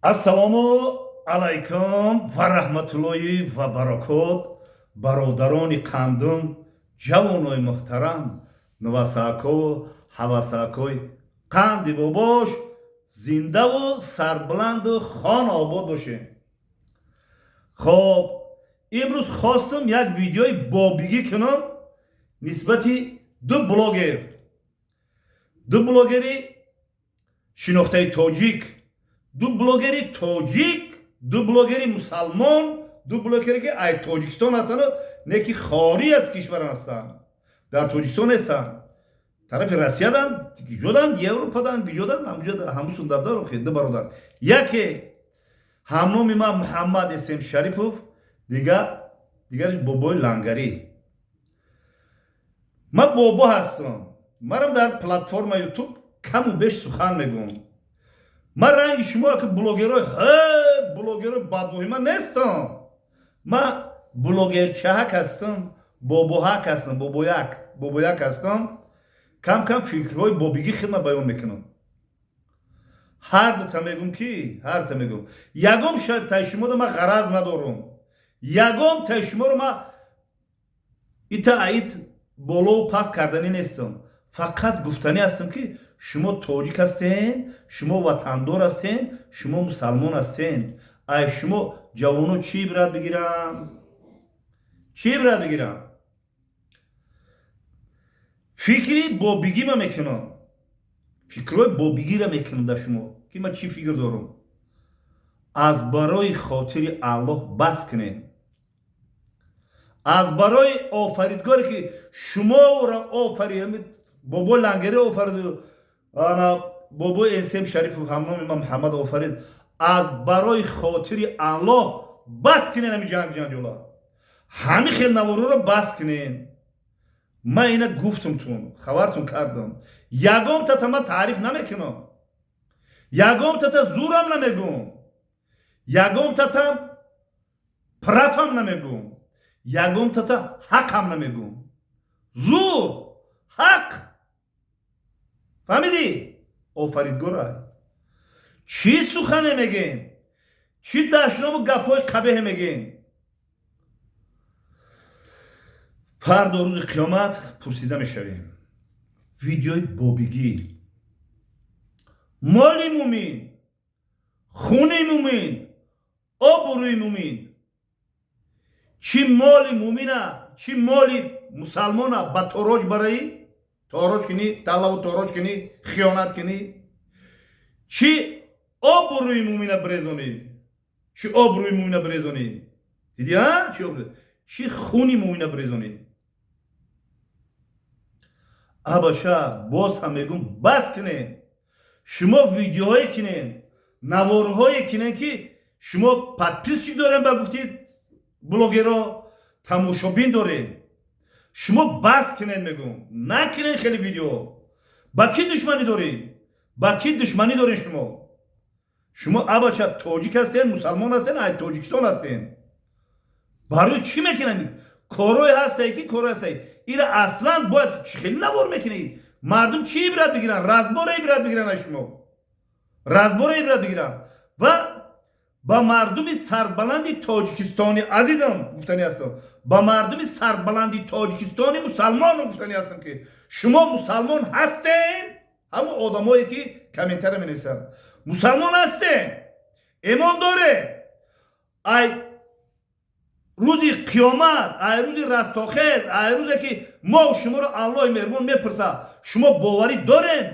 Ассалому алайкум ва раҳматуллоҳи ва баракот, бародарони қандум, ҷавонои муҳтарам, нувасако, ҳавасакои қанди бобош, зиндаву сарбаланду хона обод бошем. Хоб, имрӯз хостам як видеои бобигӣ кунам нисбати ду блогер, ду блогери шинохтаи тоҷик, ду блогери тоҷик, ду блогери мусалмон, ду блогере ки ай Тоҷикистон ҳастану не ки хориҷ аз кишвар ҳастанд, дар Тоҷикистон нестанд, тарафи Россиядан, гиҷодан, Европадан, гиҷодан, ҳамусун дар ду бародар. Яке ҳамноми ман Муҳаммад Эсем Шарипов, дигараш Бобои Лангарӣ. Ман бобо ҳастам, манам дар платформа Ютуб каму беш сухан мегӯм. Ман ранги шумо ки блогерои блогерои бадвоҳима нестам. Ман блогерчаҳак ҳастам, бобоҳак ҳастам, бобояк, бобояк ҳастам. Кам кам фикрҳои бобигӣ хидма баён мекунам. Ҳар дута мегӯм ки, ҳар дута мегӯм, ягон тай шуморо ман ғараз надорам, ягон тай шуморо ман ита аит болову паст карданӣ нестам. Фақат гуфтанӣ ҳастам, ки шумо тоҷик ҳастен, шумо ватандор ҳастен, шумо мусалмон ҳастен. Ай шумо ҷавоно чӣ ибрат бигирам, чӣ ибрат бигирам? Фикри бобигима мекунам, фикрҳои бобигира мекунам дар шумо, ки ман чӣ фикр дорам. Аз барои хотири Аллоҳ бас кунем. Аз барои Офаридгоре ки шуморо офарид, Бобои Лангари офарид, ана бобои Энсем Шарипов, ҳамноми ман Муҳаммад, офарид, аз барои хотири Аллоҳ бас кунен ҳами ҷанг ҷанҷола, ҳами хел навороро бас кунен. Ман ина гуфтумтун, хабартун кардам. Ягон тата ман таъриф намекунам, ягон тата зурам намегӯм, ягон татам прав ам намегӯм, ягон тата ҳақам намегӯм. Зур, ҳақ, фаҳмидӣ? Офаридгора чӣ сухане мегем, чӣ дашному гапҳои қабеҳе мегем, фардо рӯзи қиёмат пурсида мешавем. Видеои бобигӣ: моли мумин, хуни мумин, обрӯи мумин. Чӣ моли мумина, чӣ моли мусалмона ба тороҷ бараӣ, тороҷ кунӣ, талаву тороҷ кунӣ, хиёнат кунӣ, чӣ обрӯи мумина бирезонӣ, чӣ обрӯи мумина бирезонӣ, дидӣ, а чӣ обрӯ, чӣ хуни мумина бирезонӣ. Абаша, боз ҳам мегӯм, бас кунед. Шумо видеоҳое кунед, наворҳое кунед, ки шумо подписчик дорем, ба гуфтид блогеро тамошобин доред. Шумо бас кунед, мегӯм, накунед хеле видео. Ба кӣ душманӣ доред? Ба кӣ душманӣ доред шумо? Шумо абача тоҷик ҳастен, мусалмон ҳастен, ай Тоҷикистон ҳастен. Барои чӣ мекунанд? Корое ҳастае ки, корое ҳастае, ира аслан бояд хеле навор мекунед, мардум чӣ ибрат бигиранд? Разбора ибрат бигиранд аз шумо, разбора ибрат бигиранд. Ва ба мардуми сарбаланди Тоҷикистони азизам гуфтанӣ ҳастам, ба мардуми сарбаланди Тоҷикистони мусалмоном гуфтанӣ ҳастам, ки шумо мусалмон ҳастен. Ҳамон одамое ки комментария менависанд, мусалмон ҳастен, эмон доред. Ай рӯзи қиёмат, ай рӯзи растохез, ай рӯзе ки мо шуморо Аллоҳи меҳрубон мепурсад, шумо боварӣ доред?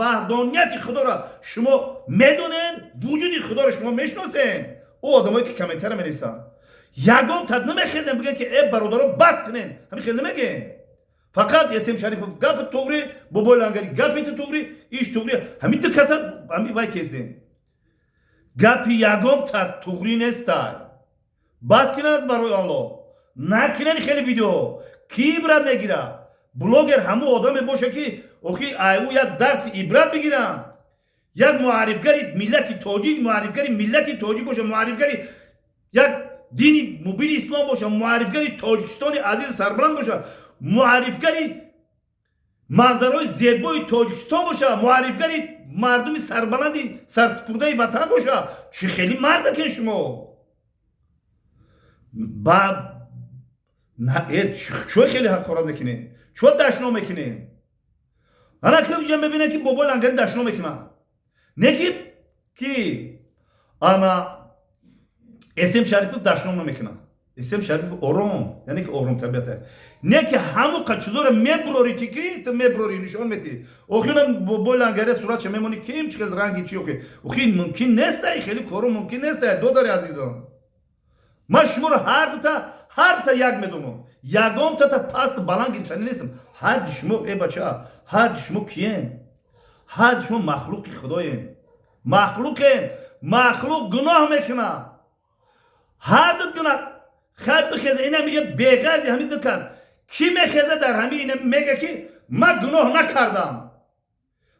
Ваҳдонияти Худоро шумо медонед? Вуҷуди Худоро шумо мешиносед? Ӯ одамое ки комментария менависанд, ягон тад намехезем бигӯен, ки э бародаро, бас кунен, ҳамин хел намегӯен. Фақат Есем Шарипов гапи туғри, Бобои Лангари гапи туғри, иш туғри, ҳамин ду каса ҳамин вай кездем. Гапи ягон тад туғрӣ нестай. Бас кунен, аз барои Аллоҳ накунен хеле видео. Кӣ ибрат мегирад? Блогер ҳамун одаме боша, ки охи ай ӯ як дарси ибрат бигиранд, як муаррифгари миллати тоҷик, муаррифгари миллати тоҷик боша, муаррифгари як дини мубини ислом боша, муаррифгари Тоҷикистони азизи сарбаланд боша, муаррифгари Манзарои зебои Тоҷикистон боша, муаррифгари мардуми сарбаланди сарсупурдаи ватан боша. Чӣ хеле мардакен шумо ба чӯ хеле ҳақорат мекунед, чӯ дашно мекунед? Ана ки ҷа мебинед, ки Бобои Лангари дашно мекунад, не ки ана Эсем Шарипов дашном намекунад. Эсем Шарипов ором, яъне ки ором табиата, не ки ҳамон чизоро мебурори, ки ту мебурори, нишон метӣ. Охирам Бобои Лангари суратша мемонӣ, ким чӣ хел ранги чи. Охи мумкин нестай, хеле коро мумкин нестай. Додари азизон, ман шуморо ҳар дута як медонам, ягонтата паст баланд гирифтанӣ нестам. Ҳарди шумо, э бача, ҳарди шумо киен? Ҳарди шумо махлуқи худоем, махлуқем. Махлуқ гуноҳ мекунад, ҳар дут гуноҳ. Хай, бихеза, ина мега, беғайзи ҳамин ду кас кӣ мехеза дар ҳамин ина мега, ки ман гуноҳ накардам,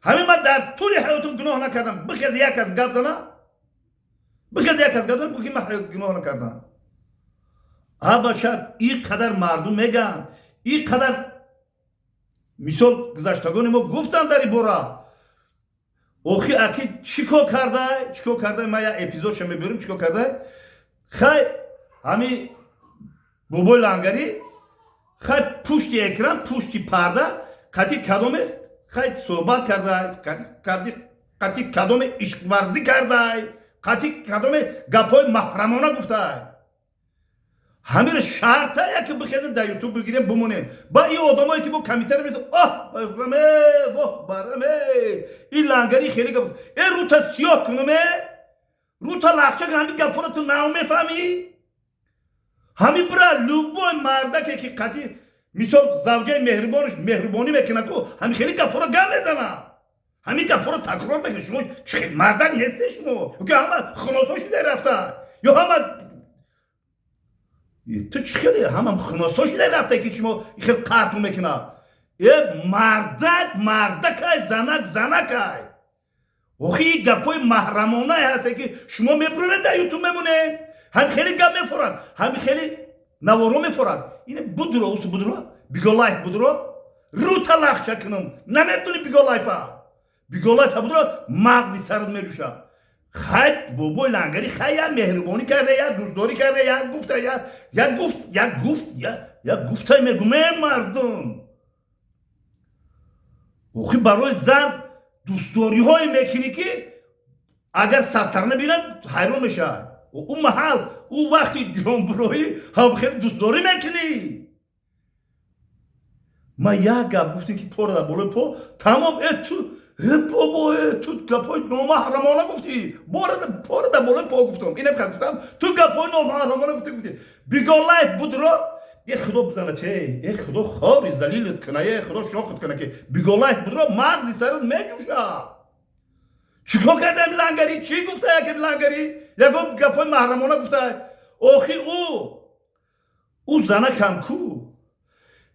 ҳамин ман дар тӯли ҳаётум гуноҳ накардам? Бихеза, як кас гап зана, бихеза, як кас гап зана, ки ман гуноҳ накардам. А бача, ин қадар мардум мегӯянд, ин қадар мисол гузаштагони мо гуфтанд дар ин бора. Охи аки чӣ кор кардай, чӣ кор кардай? Ман як эпизодша мебиёрем, чӣ кор кардай. Хай, ҳами Бобои Лангарӣ, хай, пушти экран, пушти парда қати кадоме, хай, суҳбат кардай, қати кадоме ишқварзӣ кардай, қати кадоме гапҳои маҳрамона гуфтай. Ҳамира шартая, ки бихезем, дар Ютуб бигирем, бимонем. Ба ин одамое, ки бо комментари меса, оҳ бараме, воҳ бараме, ин Лангари хеле гап. Э, рута сиёҳ кунуме, рута лахча кун. Ҳамин гапҳоро ту нав мефаҳмӣ? Ҳамин бира, любой мардаке, ки қати мисол завҷаи меҳрибонаш меҳрубонӣ мекунад ку, ҳамин хеле гапҳоро гап мезана, ҳамин гапҳоро такрор мекунад. Шумо чӣ мардак нестед шумо, ки ҳама хуносо шида рафта ё ҳама ту чӣ хеле ҳама хуносо шида рафта, ки шумо хел қарту мекунад? Э, мардак мардакай, занак занакай. Охи ин гапҳои маҳрамонае ҳасте, ки шумо мебуред, дар Ютуб мемонед, ҳами хеле гап мефорад, ҳами хеле наворо мефорад. Ина будро, усу будро, Биголайф будро, рута лахча кунам. Намедони Биголайфа? Биголайфа будро, мағзи сарат меҷӯша. Хай, Бобои Лангари, хай, як меҳрубонӣ карда, як дӯстдорӣ карда, як гуфта, як гуфт, як гуфт, як гуфта мегум. Э мардум, охи барои зан дӯстдориҳое мекунӣ, ки агар састарна бинад, ҳайрон мешавад. Ӯ маҳал, ӯ вақти ҷонбуроӣ ҳам хеле дӯстдорӣ мекунӣ. Ман як гап гуфтем, ки пора дар болои по тамом. Э, ту, э бобо, э, ту гапҳои номаҳрамона гуфтӣ. Пора дар болои по гуфтам, инам гуфтам, ту гапҳои номаҳрамона гуфтӣ. Гуфтӣ Биголайф будро. Э, худо бизанад, э, худо хори залилат куна, э, худо шохат куна, ки Биголайф будро, мағзи сарат меҷӯша. Чӣ кор кардаем Лангари? Чӣ гуфта якем Лангари? Ягон гапҳои маҳрамона гуфта. Охи ӯ занакам ку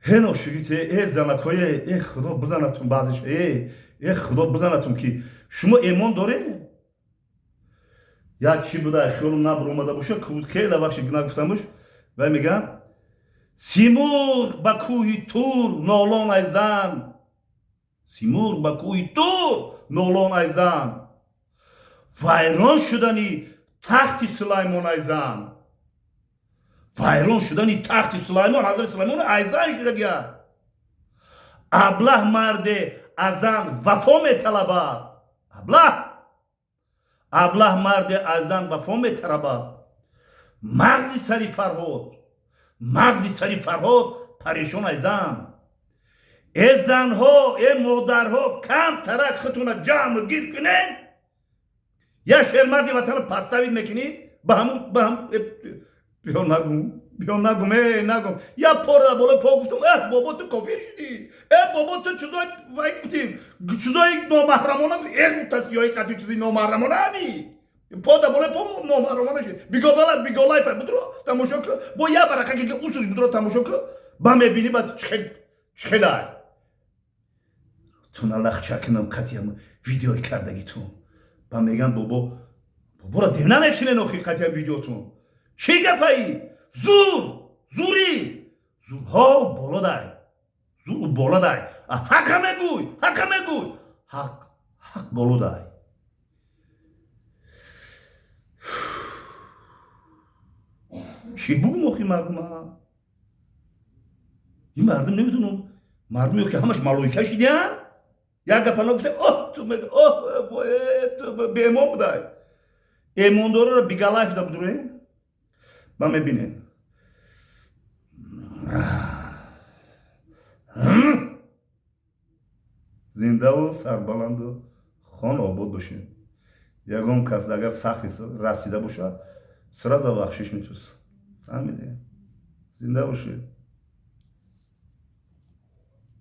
ҳеношигите. Э, занакое, э, худо бизанатун баъзеш, э, худо бизанатун, ки шумо эмон доред. Як чӣ буда, хиёлум набуромада боша, хеле вақти нагуфтамуш. Вай мегам: «Симурғ ба кӯҳи Тур нолон ай зан, Симурғ ба кӯҳи Тур нолон ай зан, вайрон шудани тахти Сулаймон ай зан, вайрон шудани тахти Сулаймон, ҳазрати Сулаймон ай зан шудагия. Аблаҳ марде аз зан вафо металабад, аблаҳ, аблаҳ марде аз зан вафо металабад. Мағзи сари Фарҳод, мағзи сари Фарҳод парешон ай зан». Э занҳо, э модарҳо, кам тарак худтуна ҷамъ гир кунед. Я шермарди ватана поставить мекунӣ ба ҳаму ба ҳам. Биё, нагум, биё, нагум, э, нагум. Я пора болои по гуфтам. Э, бобо, ту кофир шудӣ. Э, бобо, ту чизои вай гуфтӣ, чизои номаҳрамона. Э, тасиёи қати чизи номаҳрамона, ами по да болои по номаҳрамона шуд. Бигола, Биголайфа будро, тамошо ку. Бо я барақа ки усуш будро, тамошо ку, ба мебинӣ, ба чихел чихелай туна лахча кунам қатиам видеои кардагитун. Ба меган, бобо, боборо дев намекунен. Охи қатиам видеотун чӣ гапаи? Зур, зури, зурҳо боло дай, зур боло дай. Ҳақа мегӯй, ҳақа мегӯй, ҳақ, ҳақ болудай. Чӣ бугум охи мардума? Ин мардум, намедунам, мардум ё ки ҳамаш малоика шидиян, як гапа нагуфта, оҳ, ту, оҳ, ту беэмон будай. Эмондороро бигалайфда будурем, ба мебинем. Зиндаву сарбаланду хон обод бошед. Ягон кас агар сахт расида бошад, сразу бахшиш метӯс. Фаҳмидем? Зинда бошед.